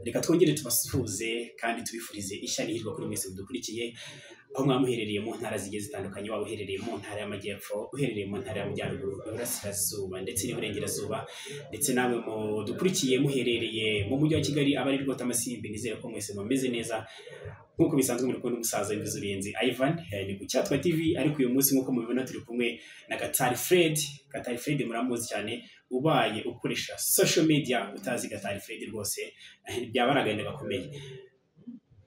Reka twongere tubasuhuze kandi tubifurize ishya n'ihirwe kuri mwese mudukurikiye, aho mwaba muherereye mu ntara zigiye zitandukanye, waba uherereye mu ntara y'Amajyepfo, uherereye mu ntara y'Amajyaruguru, Iburasirazuba ndetse n'Iburengerazuba, ndetse namwe mudukurikiye muherereye mu mujyi wa Kigali, abari rwota amasimbi, nizere ko mwese mumeze neza. Nk'uko bisanzwe muri kumwe n'umusaza w'imvi, Ivan, ni ku Cyatwa TV. Ariko uyu munsi, nk'uko mubibona, turi kumwe na Gatari Fred. Gatari Fred muramuzi cyane. Ubaye ukoresha social media utazi Gatari Fred rwose, byaba ari agahinda gakomeye.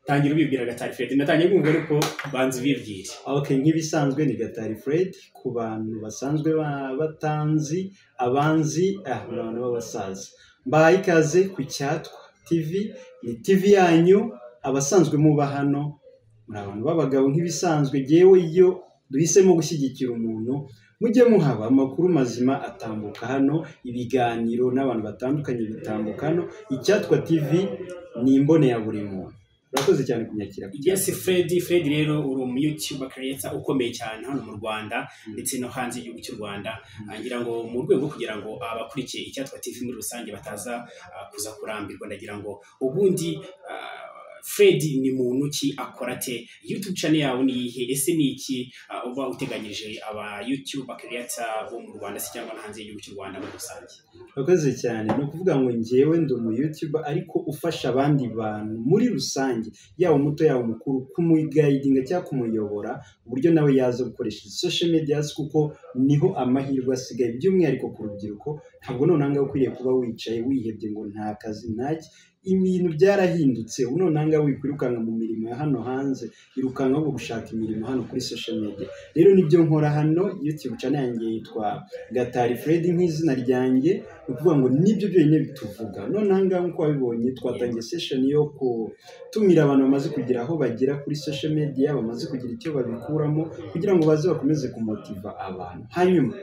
Tangira ubibwira, Gatari Fred. Natangiye kumva, ariko banza ubibwire. Okay, nk'ibisanzwe ni Gatari Fred. Ku bantu basanzwe batanzi, abanzi, muri abantu b'abasaza, mbahaye ikaze ku Cyatwa TV. Ni TV yanyu abasanzwe muba hano, muri abantu b'abagabo nk'ibisanzwe. Yewe, iyo duhisemo gushyigikira umuntu, mujye muhaba amakuru mazima atambuka hano, ibiganiro n'abantu batandukanye bitambuka hano. Icyatwa TV ni imbone ya buri muntu. Urakoze cyane kunyakira ku Yes, Fred. Fred rero, uri umu YouTuber creator ukomeye cyane hano mu Rwanda ndetse no hanze y'igihugu cy'u Rwanda. Ngira ngo mu rwego rwo kugira ngo abakurikiye Icyatwa TV muri rusange bataza kuza kurambirwa, ndagira ngo ubundi Fred ni muntu ki? Akora ate? YouTube channel yawe ni iyihe? Ese ni iki uba uteganyirije aba YouTuber creator bo mu Rwanda se cyangwa no hanze y'igihugu cy'u Rwanda muri rusange? Urakoze cyane. Ni ukuvuga ngo njyewe ndi umu YouTuber, ariko ufasha abandi bantu muri rusange, yaba umuto yaba umukuru, kumuguidinga cyangwa kumuyobora uburyo nawe yaza gukoresha izi social media, kuko niho amahirwe asigaye, by'umwihariko ku rubyiruko. Ntabwo noneho ngaho ukwiriye kuba wicaye wihebye ngo nta kazi, ntaki. Ibintu byarahindutse. Ubu noneho ngaho wikwirukanka mu mirimo ya hano hanze, irukanka ahubwo gushaka imirimo hano kuri social media. Rero nibyo nkora hano. YouTube channel yanjye yitwa Gatari Fred, nk'izina ryanjye. Ni ukuvuga ngo nibyo byonyine bituvuga. Noneho aha ngaha, nk'uko wabibonye, twatangiye session yo gutumira abantu bamaze kugira aho bagera kuri social media, bamaze kugira icyo babikuramo, kugira ngo baze bakomeze kumotiva abantu. Hanyuma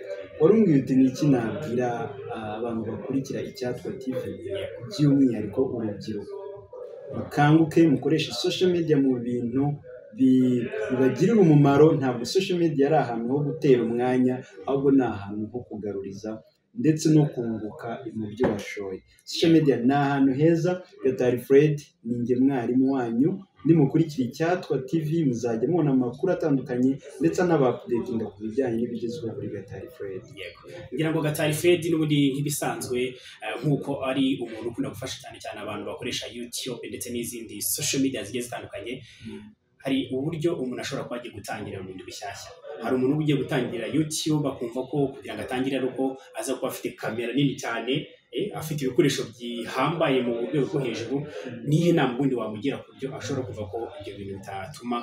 wari umbwiye uti: "Ni iki nabwira abantu bakurikira Icyatwa TV, by'umwihariko urubyiruko?" Mukanguke, mukoreshe social media mu bintu bibagirira umumaro. Ntabwo social media ari ahantu ho gutera umwanya, ahubwo ni ahantu ho kugaruriza ndetse no kunguka mu byo washoye. Social media ni ahantu heza. Gatari Fred ni njye mwarimu wanyu. Nimukurikira Icyatwa TV muzajya mubona amakuru atandukanye, ndetse anaba-updatinga ku bijyanye n'ibigezweho kuri Gatari Fred. Yego. Ngira ngo Gatari Fred n'ubundi nk'ibisanzwe, nk'uko ari umuntu ukunda gufasha cyane cyane abantu bakoresha YouTube ndetse n'izindi social media zigiye zitandukanye, hari uburyo umuntu ashobora kuba agiye gutangira ibintu bishyashya. Hari umuntu uba ugiye gutangira YouTube akumva ko kugira ngo atangire ari uko aza kuba afite kamera nini cyane, afite ibikoresho bihambaye mu rwego rwo hejuru. Nihe nama ubundi wamugira ku buryo ashobora kuva ko ibyo bintu bitatuma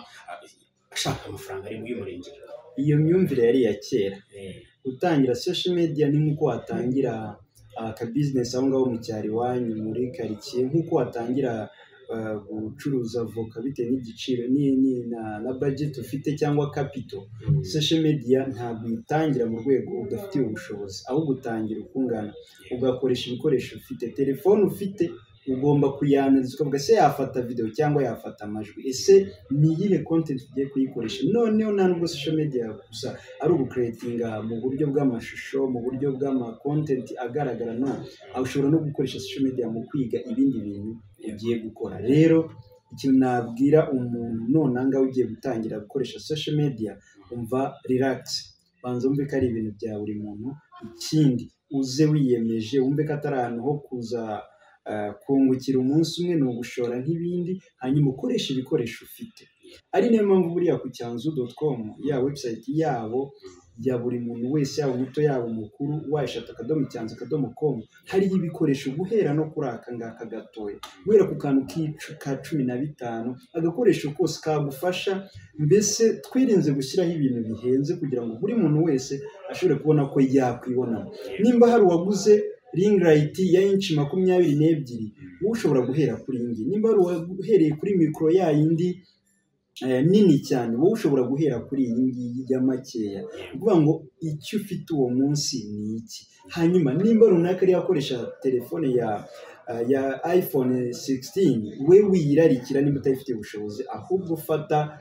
ashaka amafaranga ari y'umurengera? Iyo myumvire yari iya kera. Gutangira social media ni nk'uko watangira aka business aho ngaho mu cyaro iwanyu, muri karitsiye, nk'uko watangira gucuruza avoka, bitewe n'igiciro na budget ufite cyangwa capital. Social media ntabwo uyitangira mu rwego udafitiye ubushobozi, ahubwo utangira uko ungana, ugakoresha ibikoresho ufite. Telefone ufite ugomba kuyanaliza, ukavuga: "Se yafata video cyangwa yafata amajwi? Ese ni iyihe content ugiye kuyikoresha?" Noneho nta nubwo social media gusa ari ugucreatinga mu buryo bw'amashusho, mu buryo bw'ama content agaragara. No aho ushobora no gukoresha social media mu kwiga ibindi bintu ugiye gukora. Rero ikintu nabwira umuntu nonaha ngaha ugiye gutangira gukoresha social media: umva, relax, banza wumve ko ari ibintu bya buri muntu. Ikindi, uze wiyemeje, wumve ko atari ahantu ho kuza kungukira umunsi umwe, ni ugushora nk'ibindi, hanyuma ukoreshe ibikoresho ufite. Ari nayo mpamvu buriya ku cyanzu.com, ya website yabo ya buri muntu wese, yaba umuto yaba umukuru, www.icyanzu.com, hariho ibikoresho guhera no kuri aka ngaka gatoya, guhera ku kantu ka 15, agakoresho kose kagufasha. Mbese twirinze gushyiraho ibintu bihenze kugira ngo buri muntu wese ashobore kubona ko yakwibonamo. Nimba hari uwaguze ring light ya inci 22, wowe ushobora guhera kuri iyi ngiyi. Nimba hari uwahereye kuri mikoro ya yindi nini cyane, wowe ushobora guhera kuri iyi ngiyi ya makeya. Ni ukuvuga ngo icyo ufite uwo munsi ni iki. Hanyuma nimba runaka ariyo akoresha telefone ya iPhone 16, we wiyirarikira nimba utayifitiye ubushobozi, ahubwo ufata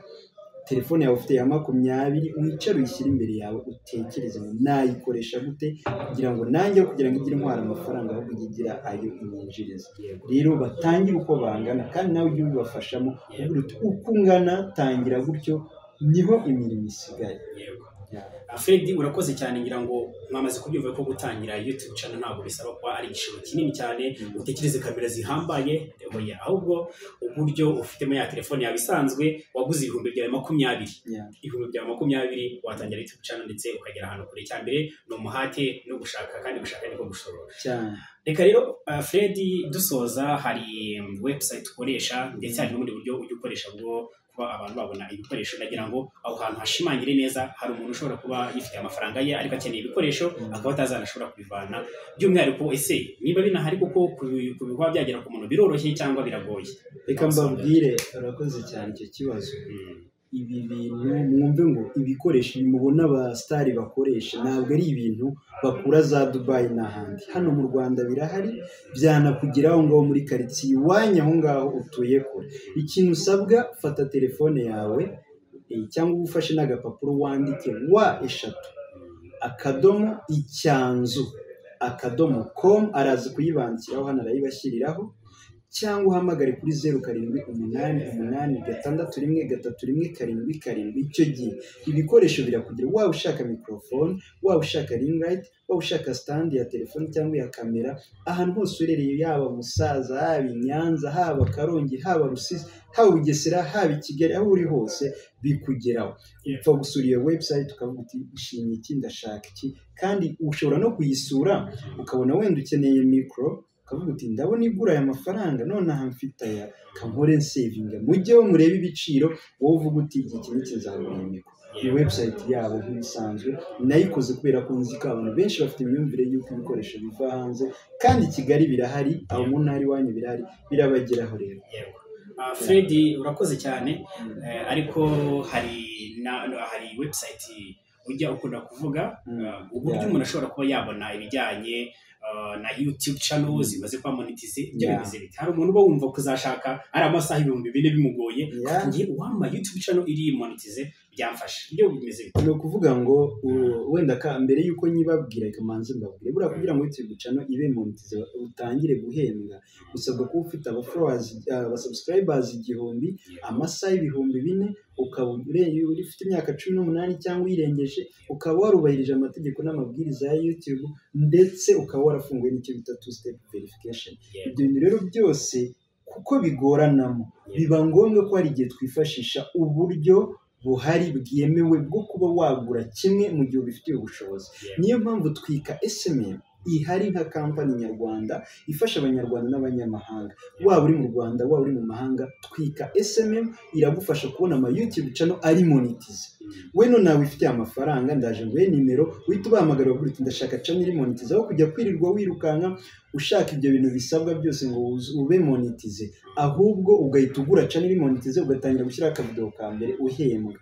Telefone yawe ufite ya 20, wicare uyishyire imbere yawe, utekereze ngo nayikoresha gute kugira ngo nanjye, kugira ngo igire intwara amafaranga, ahubwo ijye igira ayo inyinjiriza. Rero batangire uko bangana, kandi nawe ujye ubibafashamo, ugira uti uko ungana tangira gutyo, niho imirimo isigaye. Yego. Fred, urakoze cyane. Ngira ngo mwamaze kubyumva ko gutangira YouTube channel ntabwo bisaba kuba ari igishoro kinini cyane, utekereze kamera zihambaye, oya, ahubwo uburyo ufitemo ya telefone yawe isanzwe waguze 20,000, 20,000 watangira YouTube channel ndetse ukagera ahantu kure. Cya mbere ni umuhate no gushaka, kandi gushaka niko gushobora. Cyane. Reka rero Fred, dusoza, hari website ukoresha ndetse hari n'ubundi buryo ujya ukoresha bwo kuba abantu babona ibikoresho. Ndagira ngo aho hantu hashimangire neza. Hari umuntu ushobora kuba yifitiye amafaranga ye ariko akeneye ibikoresho, akaba atazanashobora kubivana. By'umwihariko, ese niba binahari kuko kuba byagera ku muntu biroroshye cyangwa biragoye? Reka mbabwire, urakoze cyane icyo kibazo. Ibi bintu mwumve ngo ibikoresho mubona abasitari bakoresha ntabwo ari ibintu bakura za Dubayi n'ahandi. Hano mu Rwanda birahari, byanakugeraho ngaho muri karitsiye iwanyu, aho ngaho utuye kure. Ikintu usabwa, fata telefone yawe cyangwa ufashe n'agapapuro, wandike www.icyanzu.com, araza kuyibandikiraho hano, arayibashyiriraho, cyangwa uhamagare kuri 0788 61 31 77. Icyo gihe ibikoresho birakugira, waba ushaka mikorofone, waba ushaka ring light, waba ushaka stand ya telefone cyangwa iya kamera, ahantu hose uherereye, yaba Musaza, haba i Nyanza, haba Karongi, haba Rusizi, haba Bugesera, haba i Kigali, aho uri hose bikugeraho. Upfa gusura iyo website ukavuga uti nshimye iki, ndashaka iki. Kandi ushobora no kuyisura ukabona wenda ukeneye mikoro, ukavuga uti ndabona igura aya mafaranga, nonaha mfite aya, kankore nsevinga. Mujyeho murebe ibiciro, wowe uvuga uti iki n'iki nzagura iyi mikoro. Ni website yabo nk'ibisanzwe, nayikoze kubera ko nzi ko abantu benshi bafite imyumvire y'uko ibikoresho biva hanze, kandi i Kigali birahari, aho mu ntara iwanyu birahari, birabageraho rero. Yego. Fred, urakoze cyane, ariko hari website ujya ukunda kuvuga, uburyo umuntu ashobora kuba yabona ibijyanye na YouTube channel zimaze kuba monetize, ibyo bimeze bite? Hari umuntu uba wumva kuzashaka ari amasaha 4000 bimugoye, ngiye uwampa YouTube channel iri monetize byamfasha, ibyo bimeze bite? Ni ukuvuga ngo wenda ka mbere y'uko nyibabwira, reka manze mbabwire, buriya kugira ngo YouTube channel ibe monetize utangire guhembwa, usabwa kuba ufite aba followers, aba subscribers 1000, amasaha 4000, ukaba ufite imyaka 18 cyangwa uyirengeje, ukaba warubahirije amategeko n'amabwiriza ya YouTube, ndetse ukaba warafunguye n'icyo bita two step verification. Ibyo bintu rero byose kuko bigoranamo, biba ngombwa ko hari igihe twifashisha uburyo buhari bwemewe bwo kuba wagura kimwe mu gihe ubifitiye ubushobozi. Niyo mpamvu Twika SMM ihari nka kampani nyarwanda ifasha abanyarwanda n'abanyamahanga. Waba uri mu Rwanda, waba uri mu mahanga, Twika SMM iragufasha kubona ama YouTube channel ari monetize. We none nawe ufitiye amafaranga, ndaje nguhe nimero, uhita ubahamagara ubagira uti ndashaka channel iri monetize, aho kujya kwirirwa wirukanka ushaka ibyo bintu bisabwa byose ngo ube monetize, ahubwo ugahita ugura channel iri monetize, ugatangira gushyiraho akavidewo ka mbere uhembwa.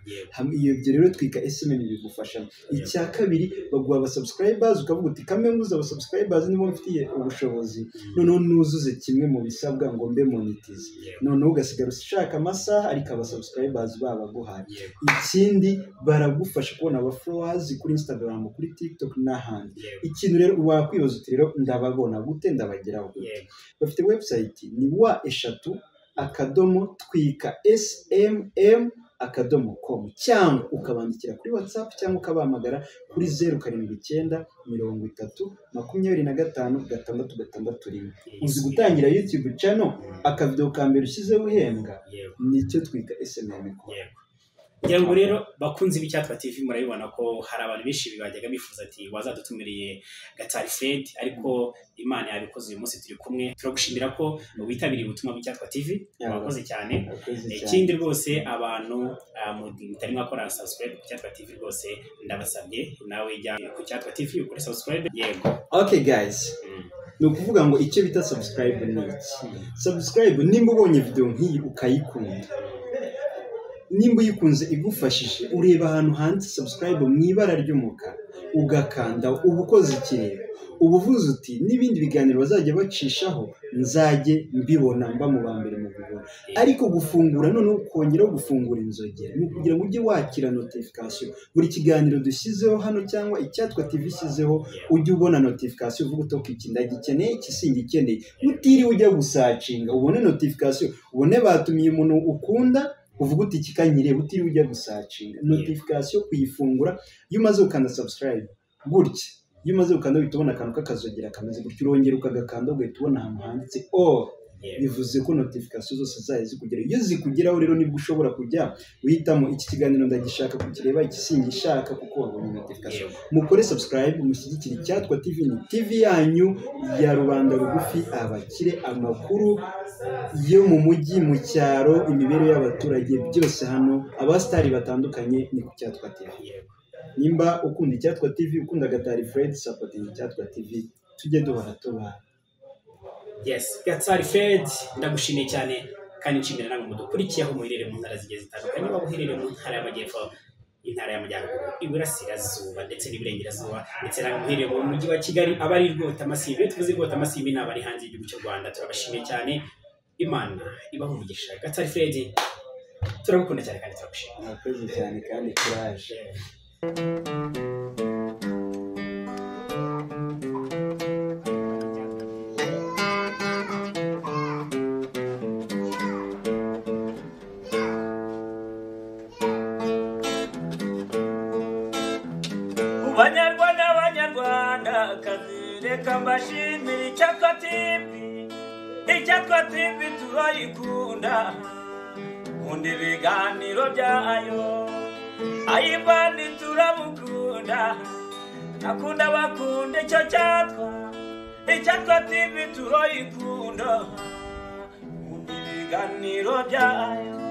Iyo ibyo rero Twika SMM bigufasha. Icya kabiri, baguha aba subscribers, ukavuga uti kame nguze aba subscribers nibo mfitiye ubushobozi, noneho nuzuze kimwe mu bisabwa ngo mbe monetize, noneho ugasigara ushaka amasaha ariko aba subscribers babaguhaye. Ikindi, baragufasha kubona aba followers kuri Instagram, kuri TikTok n'ahandi. Ikintu rero wakwibaza uti rero ndababona gute, ndabageraho gute? Bafite website ni www.twikasmm.com, cyangwa ukabandikira kuri WhatsApp, cyangwa ukabahamagara kuri 079 30 25 661. Uzi gutangira YouTube channel, akavidewo ka mbere ushyizeho uhembwa, nicyo Twika SMM ikora. Ngira ngo rero bakunzi b'Icyatwa TV, murabibona ko hari abantu benshi bajyaga bifuza ati wazadutumiriye Gatari Fred, ariko Imana yabikoze, uyu munsi turi kumwe. Turagushimira ko witabiriye ubutumwa bw'Icyatwa TV, wakoze cyane. Ikindi rwose, abantu mutari mwakora subscribe ku Cyatwa TV, rwose ndabasabye, nawe jya ku Cyatwa TV ukore subscribe. Yego. Okay guys, ni ukuvuga ngo icyo bita subscribe ni iki? Subscribe, nimba ubonye video nk'iyi ukayikunda, nimba uyikunze igufashije, ureba ahantu handitse subscribe mu ibara ry'umukara ugakanda, uba ukoze ikirere. Uba uvuze uti n'ibindi biganiro bazajya bacishaho nzajye mbibona, mba mu ba mbere mu bibona. Ariko gufungura noneho ukongeraho gufungura inzogera ni ukugira ngo ujye wakira notification buri kiganiro dushyizeho hano cyangwa Icyatwa TV ishyizeho, ujye ubona notification uvuga uti "Okay, iki ndagikeneye, iki singikeneye," utiriwe ujya gusearchinga, ubone notification, ubone batumiye umuntu ukunda, uvuga uti iki kanyireba, utiriwe ujya gusearchinga. Notification kuyifungura, iyo umaze gukanda subscribe gutya, iyo umaze gukanda uhita ubona akantu k'akazogera kameze gutya, urongera ukagakanda ugahita ubona ahantu handitse all. Bivuze ko notification zose zayo zikugeraho. Iyo zikugeraho rero nibwo ushobora kujya uhitamo iki kiganiro ndagishaka kukireba, iki singishaka, kuko wabonye notification. Mukore subscribe, mushyigikire Icyatwa TV. Ni TV yanyu ya rubanda rugufi, abakire, amakuru yo mu mujyi, mu cyaro, imibereho y'abaturage, byose hano, abasitari batandukanye, ni ku Cyatwa TV. Nimba ukunda Icyatwa TV, ukunda Gatari Fred, supporting Icyatwa TV, tujye duhora tubana. Yes, Gatari Fred, ndagushimiye cyane kandi nshimira namwe mudukurikiye aho muherereye mu ntara zigiye zitandukanye, waba uherereye mu ntara y'Amajyepfo, intara y'Amajyaruguru, Iburasirazuba ndetse n'Iburengerazuba, ndetse namwe muherereye mu mujyi wa Kigali, abari Rwotamasimbi. Iyo tuvuze Rwotamasimbi ni abari hanze y'igihugu cy'u Rwanda. Turabashimiye cyane, Imana ibahe umugisha. Gatari Fred, turagukunda cyane kandi turagushimira. Murakoze cyane kandi courage. Banyarwanda, Banyarwandakazi, reka mbashimire Icyatwa TV. Icyatwa TV turayikunda, kunda ibiganiro byayo. Ayivani turamukunda, akunda bakunda icyo cyatwa. Icyatwa TV turayikunda, kunda ibiganiro byayo.